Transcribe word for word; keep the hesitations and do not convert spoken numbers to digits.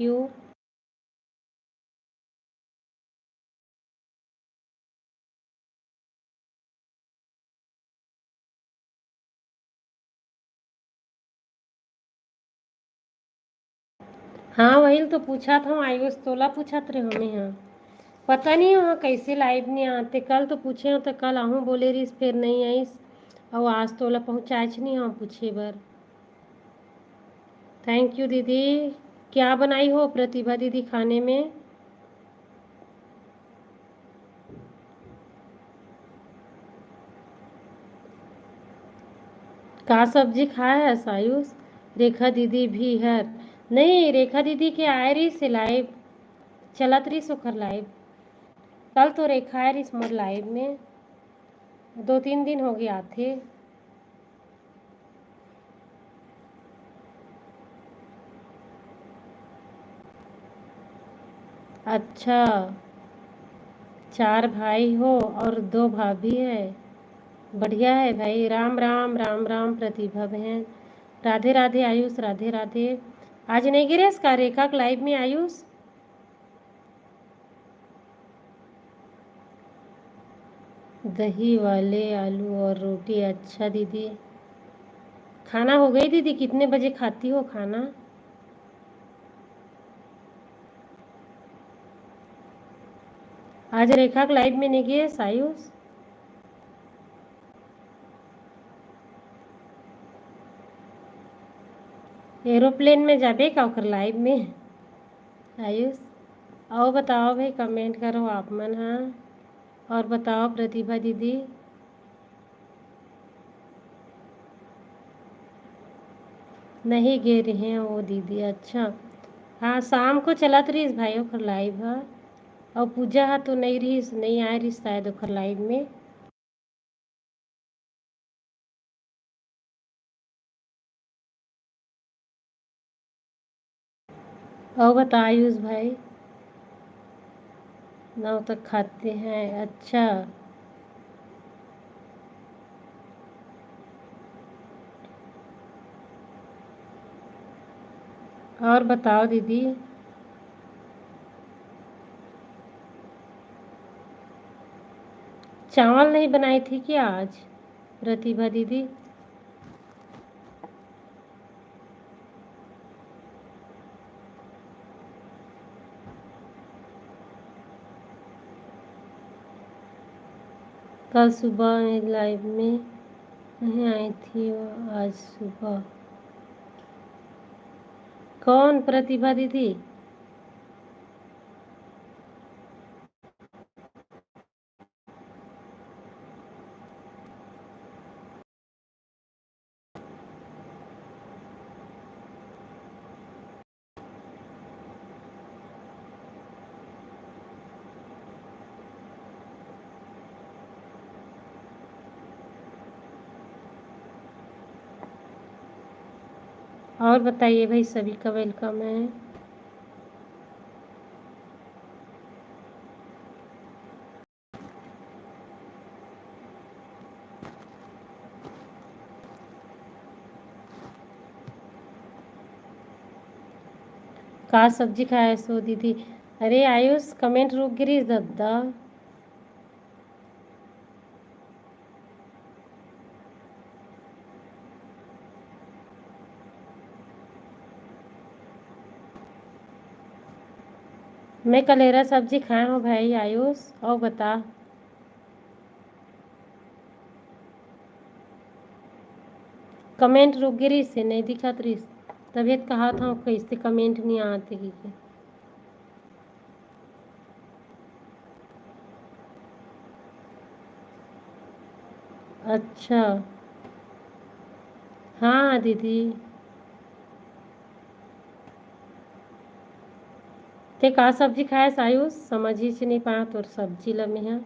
you। हाँ, वही तो पूछत हँव आयुष, तोला पूछत रहे हँव मैं ह। पता नहीं वहाँ कैसे live नहीं आते। कल तो पूछे हँव त कल आहूँ बोले रहिस, फेर नहीं आइस। अउ आज तोला पहुँचाएच नहीं हँव पूछे बर। Thank you दीदी। क्या बनाई हो प्रतिभा दीदी खाने में? का सब्जी खाए हस आयुष? रेखा दीदी भी हर। नहीं, रेखा दीदी के आए रहिस हे live, चलत रहिस ओखर live। कल तो रेखा आए रहिस मोर live में, दो तीन दिन हो गए आथे। अच्छा, चार भाई हो और दो भाभी है, बढ़िया है भाई। राम राम, राम राम प्रतिभा बहन, राधे राधे आयुष, राधे राधे। आज नहीं गे रहेस का रेखा के live में आयुष? दही वाले आलू और रोटी। अच्छा दीदी, खाना हो गई दीदी? कितने बजे खाती हो खाना? आज रेखा के live में नहीं गे आयुष? Aeroplane में जाबे का ओकर live में? आयुष, अउ बताओ भाई, comment करो आप मन हा। और बताओ प्रतिभा दीदी। नहीं गे रहे हैं वो दीदी। अच्छा, हाँ, शाम को चलत रहिस भाई ओखर live हा। और पूजा हा तो नहीं रहिस, नहीं आए रहिस शायद ओखर live में। और बता आयुष भाई, नौ तक खाते हैं। अच्छा, और बताओ दीदी, चावल नहीं बनाई थी क्या आज प्रतिभा दीदी? कल सुबह में live में नहीं आई थी वो, आज सुबह। कौन प्रतिभा दीदी? और बताइए भाई, सभी का welcome है। का सब्जी खाए सो दीदी? अरे आयुष, comment रुक गिरी दद्दा। मैं कलेरा सब्जी खाए हूँ भाई आयुष, और बता। Comment रुक गे रिहिस हे, नइ दिखत रिहिस, तभे त कहत हंव, कइसे comment नइ आत हे कहिके। अच्छा, हाँ दीदी, ते का सब्जी खायस आयुष? समझिच नइ पांव तोर सब्जी ल मेहा।